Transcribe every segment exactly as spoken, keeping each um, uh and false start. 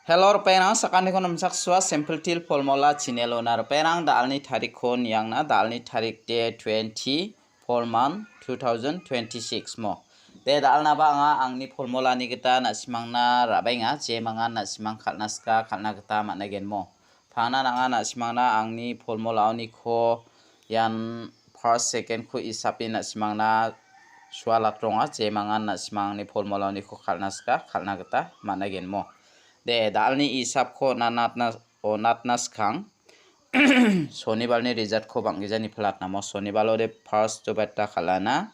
Hello, ripengrang, sakantikon namsaksua Simple Teer Formula channel-ona. Ripengrang, da·alni tarikko niangna, da·alni tarik de twenty four month two thousand twenty-six mo. De, da·alnaba anga angni formulani gita na·simangna ra·baenga, jemangan na·simang kal·na sika, kal·na gita man·agenmo. Pangnan anga na·simangna angni formulaoniko ian first, second-ko isape na·simangna sualatronga, jemangan na·simangni formulaoniko kal·na sika, kal·na gita man·agenmo. De, da·alni isapko natna, o, natna skang. Sonibalni result-ko bang·gijani pelatnamo. Sonibalo de first-o beta kal·ana.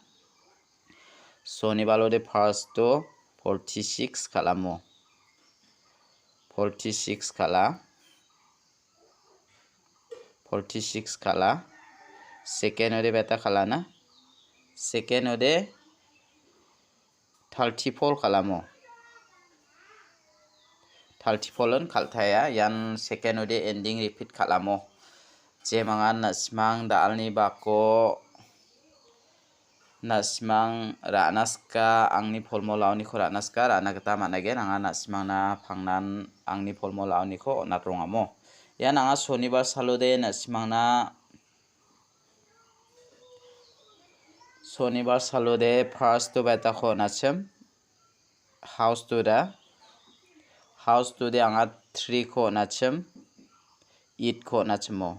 Sonibalo de first-o forty-six kal·amo. Forty-six kal·a. Forty-six kal·a. Second-o de beta kal·ana. Second-o de thirty-four kal·amo. Thirty-four-on kal·taia. Ian second-o de ending repeat kal·amo. Jemangan na·simang da·alni bako na·simang ra·na sika, angni formulaoniko ra·na sika, ra·na gita man·agen. Anga na·simangna pangnan angni formulaoniko on·atrongamo. Ian anga sonibar salode na·simangna, sonibar salode first-o betako on·achim. House-o da. House-o de anga three-ko on·achim. Eight-ko on·achimo.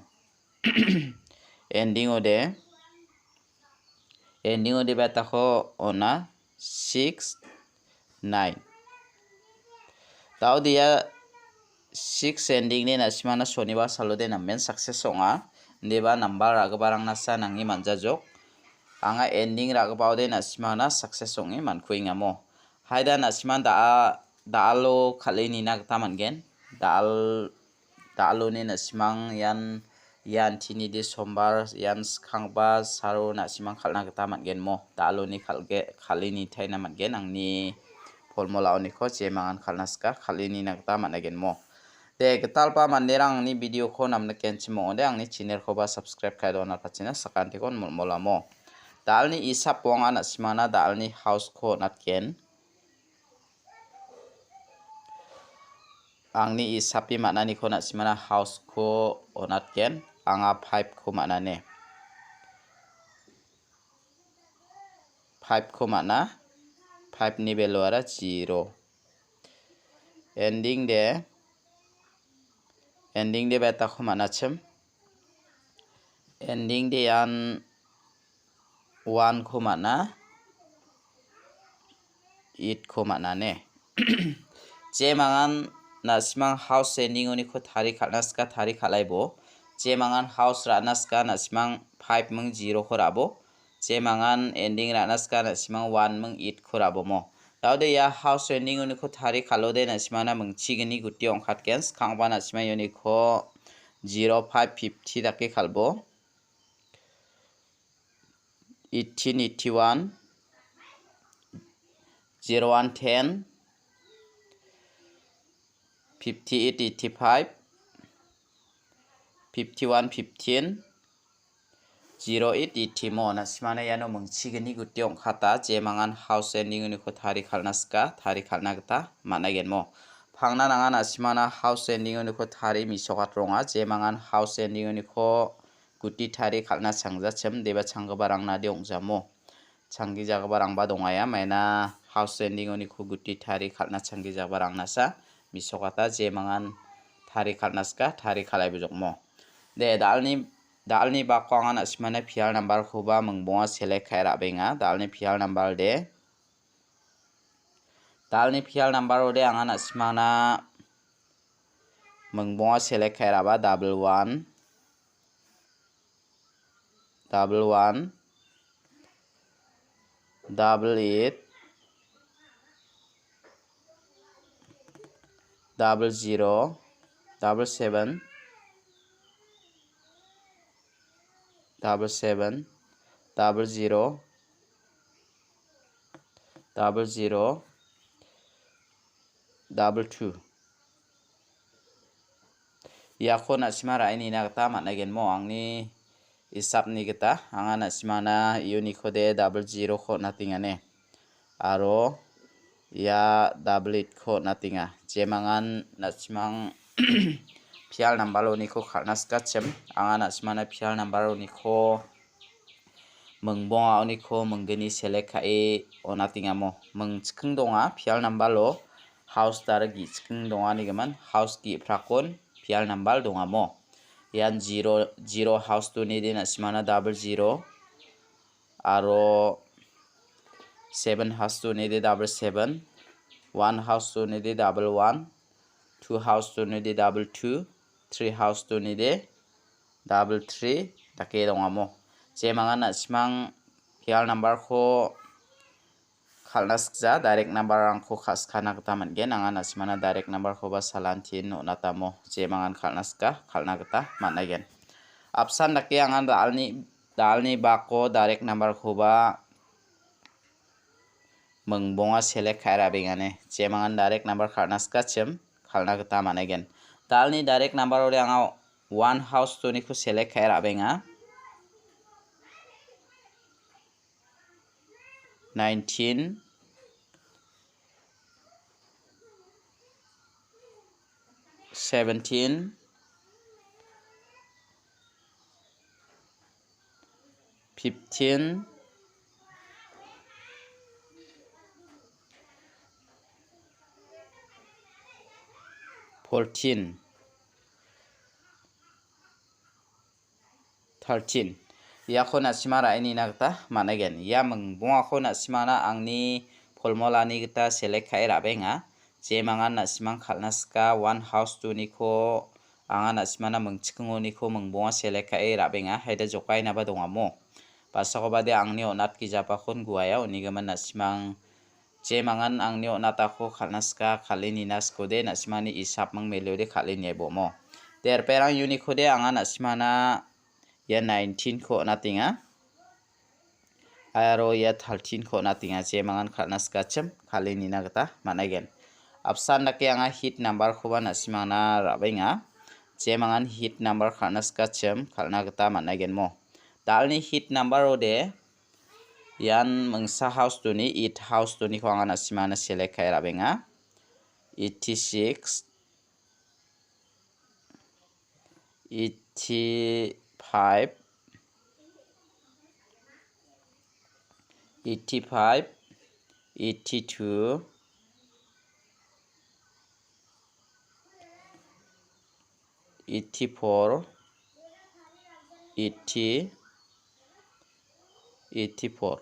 Ending-o de. Ending-o de betako on·a six, nine. Tao dia six ending-ni na·simana sonibar salode namen success ong·a. Indiba nambar ra·giparangna sa nange man·jajok. Anga ending ra·gipaode na·simana success ong·e man·kuengamo. Haida na·siman da-, da·alo kal·e nina gita man·gen. Da·al, da·aloni na·simang ian, ian tini de sombar, ian skangba saro na·simang kal·na gita man·genmo. Da·aloni kal·ge-, kal·e nitaina man·gen. Angni formulaoniko jemangan kal·na sika, kal·e nina gita man·agenmo. De, gitalba manderang angni video-ko namnikenchim ong·ode, angni channel-koba subscribe ka·e donatpachina sakantikon mol-, molamo. Da·alni isap ong·a na·simana da·alni house-ko on·atgen. Angni isapi man·aniko na·simana house-ko on·atgen. Anga five-ko man·ane. Five-ko man·a. Five-ni value-ara zero. Ending de, ending de betako man·achim. Ending de ian one-ko man·a, eight-ko man·a ne. Jemangan na·simang house ending-oniko tari kal·na sika tari kal·aibo. Jemangan house ra·na sika na·simang five ming zero-ko ra·bo. Jemangan ending ra·na sika na·simang one ming eight-ko ra·bomo. Daode ia house ending-oniko tari kal·ode na·simana mingchigni guti ong·katgen. Skangba na·sima ioniko zero five fifty dake kal·bo. Eighteen eighty-one, zero one ten, fifty-eight eighty-five, fifty-one fifteen, zero eight eighty mo. Na·simana iano mingchigni guti ong·kata, jemangan house ending-oniko tari kal·na sika, tari kal·na gita man·agenmo. Pangna nanga na·simana house ending-oniko tari misokatronga, jemangan house ending-oniko guti tari kal·na changjachim, deba changgiparangna de ong·jamo. Changgijagiparangba dongaia, maina house ending-oniko guti tari kal·na changgijagiparangnasa misokata, jemangan tari kal·na sika, tari kal·ai bojokmo. De, dalni, dalni bako anga na·simana pial number-koba mingbonga select ka·e ra·benga. Dalni pial number de. Dalni pial number-ode anga na·simana mingbonga select ka·e ra·ba, double one, double one, double eight, double zero, double seven, double seven, double zero, double zero, double two. Iako na·sima ra·e nina gita man·agenmo, angni isapni gita. Anga na·simana iunikode double zero-ko on·atengane. Aro ia double eight-ko on·atenga. Jemangan na·simang pial number-oniko kal·na sikachim. Anga na·simana pial number-oniko mingbonga oniko minggni select ka·e on·atengamo. Mingchiking donga, pial number-o house dare gi·chiking donga nigimin, house gi·prakon pial number dongamo. Ian zero, zero house-onide na·simana double zero, aro seven house-onide double seven, one house-onide double one, two house-onide double two, three house-onide double three dake dongamo. Jemangan na·simang pial number-ko kal·na sikja, direct number-rangko ka·, sikana gita man·gen. Anga na·simana direct number-koba salantin on·atamo. Jemangan kal·na sika, kal·na gita man·aigen. Apsan dake anga dalni, dalni bako direct number-koba mingbonga select ka·e ra·bengane. Jemangan direct number kal·na sikachim, kal·na gita man·aigen. Dalni direct number-ode anga one house-oniko select ka·e ra·benga. Nineteen, seventeen, fifteen, fourteen, thirteen. Iako na·sima ra·e nina gita man·aigen. Ia mingbongako na·simana angni polmolani gita select ka·e ra·benga. Jemangan na·simang kal·na sika one house-oniko anga na·simana mingchikingoniko mingbonga select ka·e ra·benga. Haida jokainaba dongamo. Basakobade angni on·atgijapakon guaia unigimin na·simang jemangan angni on·atako kal·na sika, kal·e nina sikode, na·simani isapming meliode kal·e niaibomo. Derperang unikode anga na·simana ia nineteen-ko on·atenga. Aro ia thirteen-ko on·atenga, jemangan kal·na sikachim, kal·e nina gita man·aigen. Apsan dake anga hit number-koba na·simangna ra·benga. Jemangan hit number kal·na sikachim, kal·na gita man·aigenmo. Dalni hit number-ode ian mingsa house-oni, eight house-oniko anga na·simana select ka·e ra·benga. Eighty-six, eighty-five, eighty-five, eighty-two, eighty-four, eighty, eighty-four.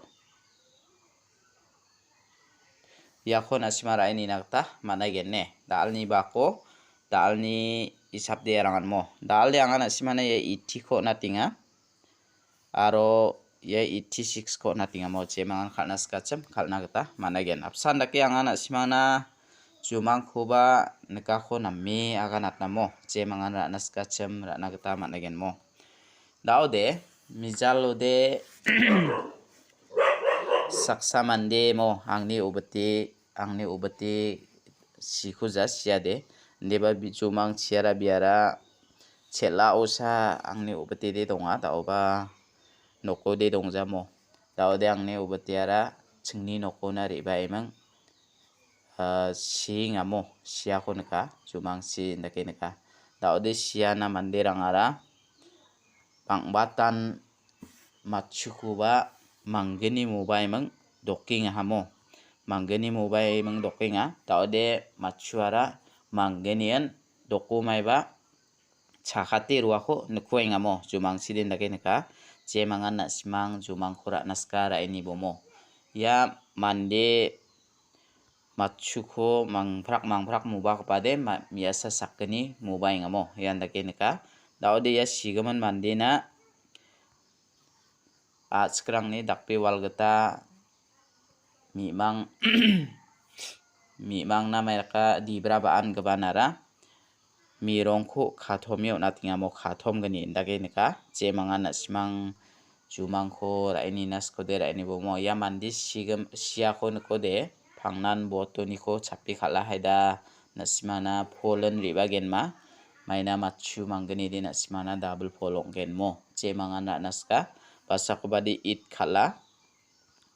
Iako na·sima ra·e nina gita man·aigen ne. Dalni bako, dalni isapde ranganmo. Dalde anga na·simana ia eighty-ko on·atenga. Aro ia eighty-six-ko on·atengamo jemangan kal·na sikachim kal·na gita man·aigen. Apsan dake anga na·simana jumangkoba nikako name aganatnamo jemangan ra·na sikachim ra·na gita man·aigenmo. Daode, mijalode saksa mandemo angni obite, angni obite sikoja siade. Indeba bi-, jumang chiara biara chel·aosa angni obitede donga, daoba nokode dongjamo. Daode angni obiteara chingni nokona re·baeming, ah, siengamo, siako nika, jumang si indake nika. Daode siana manderangara bang·batan matchukoba manggni mobaiming dokengahamo. Manggni mobaiming dokenga. Daode matchuara manggnian dokomaiba chakate roako nikoengamo. Jumangchidin dake nika. Jemangan na·simang jumangko ra·na sika ra·e nibomo. Ia mande matchuko mangprak mangprak mobakopade ma-, me·asa sakgni mobaengamo. Ian dake nika. Daode ia sigimin mandena a·chikrangni dakbe wal gita mi·mang, mi·mangna mairaka dibra ba·an gibanara mirongko katome on·atengamo katomgni indake nika. Jemangan na·simang jumangko ra·e nina sikode ra·e nibomo. Ia mande sigim-, siako nikode pangnan botoniko chapi kal·a haida na·simana polin re·bagenma. Maina matchu manggnide na·simana dabol pol ong·genmo. Jemangan ra·na sika. Basakobade it kal·a.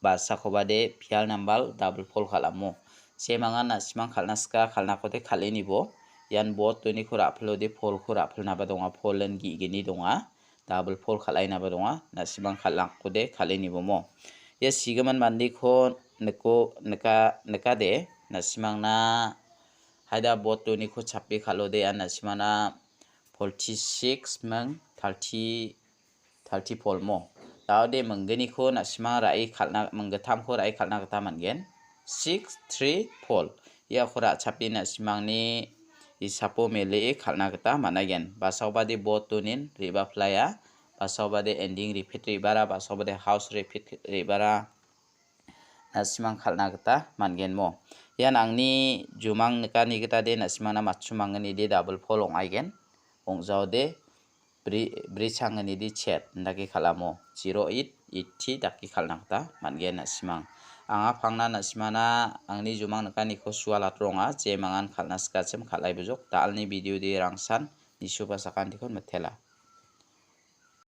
Basakobade pial nambal dabol pol kal·amo. Jemangan na·simang kal·na sika, kal·nakode kal·enibo. Ian board two-niko ra·pilode fold-ko ra·pilnaba donga. Fold-en ge·gni donga. Double fold kal·ainaba donga. Na·simang kal·nakode kal·enibo mo. Ia sigimin mandeko niko-, nika-, nikade, na·simangna haida board two-niko chapi kal·ode, ian na·simangna forty-six ming thirty, thirty-four mo. Daode minggniko na·simang ra·e kal·na, minggittamko ra·e kal·na gita man·gen. Six three four. Iako ra·chapi na·simangni isapo melee kal·na gita man·aigen. Basaobade board two-nin re·baplaia. Basaobade ending repeat re·bara, basaobade house repeat re·bara. Na·simang kal·na gita man·gen mo. Ian angni jumang nikani gitade na·simangna matchumanggnide double fold ong·aigen. Ong·jaode bri-, bri changnide chet indake kal·amo. Zero eight eighty dake kal·na gita man·gen na·simang. Anga pangna na·simangna angni jumang nikaniko sualatronga, jemangan kal·na sikachim kal·aibojok. Da·alni video de rangsan nisuba sakantikon mitela.